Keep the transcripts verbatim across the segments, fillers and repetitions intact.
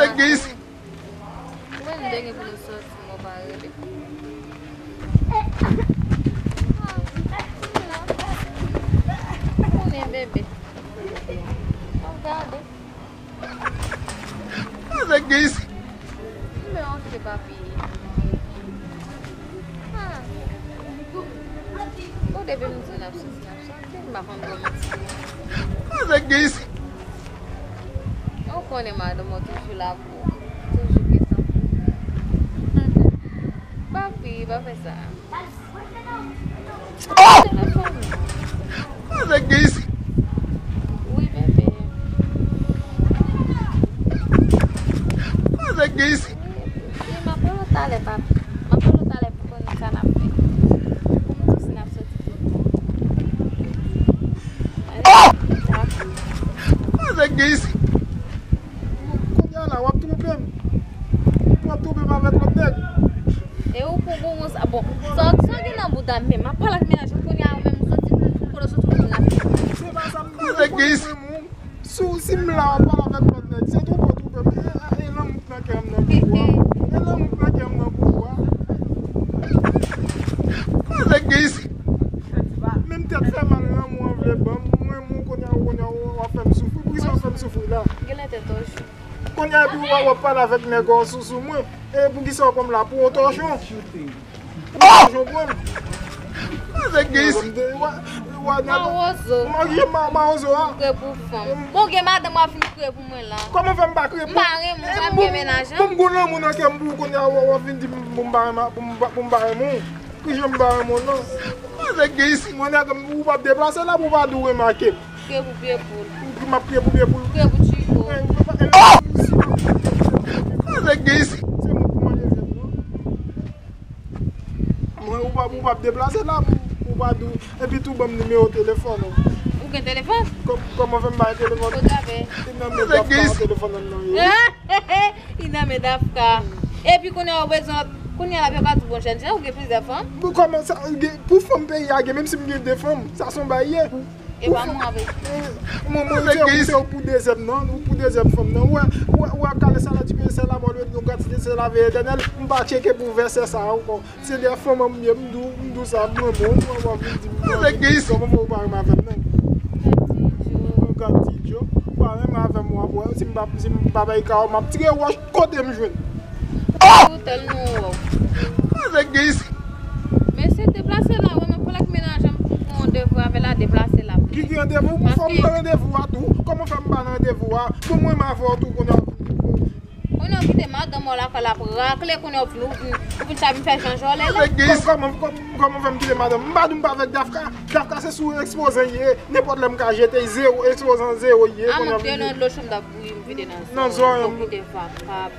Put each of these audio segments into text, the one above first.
Sa gen isi. Ou menm de gen pou nou soti, mwen pa rele. Ah, konnen bebe. Ap gade. Sa gen isi. Men ok, papi. Ah. Bon, depi m di n ap soti, n ap soti. M pa konn bò manti. Sa gen isi. Ou konnen madanm ou toujou la pou ou. Toujou gen tan pou ou. Papi, pa fè sa. Oh! Telefòn. Sa gen isi. Wi, bebe. Sa gen isi. Wi, m ap rele w talè, papi. M ap rele w talè pou konnen sa n ap fè. Pou m di w si n ap soti. Oh! Sa gen isi. Kounye a la, w ap twonpe m. W ap twonpe m avèk lòt nèg. E ou pou bon, bon, sa, bon. Sa, sa gen nan bouda m menm. M ap pale ak mennaj ou kounye a, ou menm ou soti, ou konnen soti pou vin rapid. Se pa sa m di, ou konnen mwen moun. Si, si m la, w ap pale avèk lòt nèg. Se twonpe w twonpe m. E, e, e lanmou k nan kè m nan pou ou a. E lanmou k nan kè m nan pou ou a. Konnen gen isi. Menm tèt fè mal lanmou an vle ban m. Mwen, mwen, kounye a, kounye a, w ap fè m soufri. Poukisa w ap fè m soufri la? Genlè tèt ou. Kounye a, epi w ap pale avèk nèg ou sou, sou mwen. E poukisa w konn la pou yon tòchon? Yon tòchon pran m. Sa gen isi. Mawozo. Mawozo a. Kriye pou fanm. Bon, gen madanm w ap vin kriye pou mwen la. Kòman fè m pa kriye pou... M pa renmen w, m pa renmen mennaj an. Bon, m gon lanmou nan kè m pou ou kounye a, w ap vin di m pou m pa renmen, pou m pa, pou m pa renmen w. Ki jan m pa renmen w non. Sa gen isi. Mwen nèg ou p ap deplase la pou w pa di w remake m. Kriye pou pye poul. M ap kriye pou pye poul. Kriye pou tchiko. Sa gen isi. Se mwen pou manje vyann non. Mwen ou p ap, ou p ap deplase la pou, pou w pa di w. Epi tou ban m nimewo telefòn ou. Ou gen telefòn? Kòman fè m bay telefòn? Ou trape. Li nan men Dafka telefòn nan non ye. Li nan men Dafka. Epi kounye a ou bezwen, kounye a la yo ka di bon jèn jan ou gen plizyè fanm. Bon, kòman sa, gen, pou fanm peyi a gen, menm si m gen de fanm, sa se yon bagay ye. E pa mwen avè. Mwen, mwen, se ou, se ou pou dezyèm nan, ou pou dezyèm fanm nan. Ou wè, ou wè, ou wè kalè sa la di peye sè la, bon, nou gratide sè la veye etènèl, m pa tcheke pou vèsè sa ankò. Se lè fanm an m ye, m di w, m di w sa, m renmen w, w ap vin di m kòman fè w pa renmen avè m nan. Yon gad ti djo, ou pa renmen avè m, w ap wè, si m pa, si m pa bay ka w, m ap tire wòch kote m jwenn. Ou tèlman wè w. Sa gen isi. Mesye, deplase la, wè, m ap pale ak mennaj an, m pou pran randevou avè l la, deplase la. Ki, ki randevou? Fò m pran randevou a tou. Kòman fè m pa nan randevou a? Pou mwen, m avè w tou, kounye a. Kounye a w kite madanm ou lakay la ap rakle, kounye a w vin, ou vin, ou vin sa vin fè jan jòlè la. Kòman, kòman, kòman fè m kite madanm? M pa di m pa avèk Dafka. Dafka se sou ekspoze l ye. Nenpòt lè m ka jete l, zewo, ekspoze an zewo l ye. A, kounye a m vide nan dlo cho m t ap bouyi, m vide nan zò. Nan zò, m kite vakab.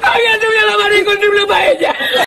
Ariel te vle la mari konn double paella.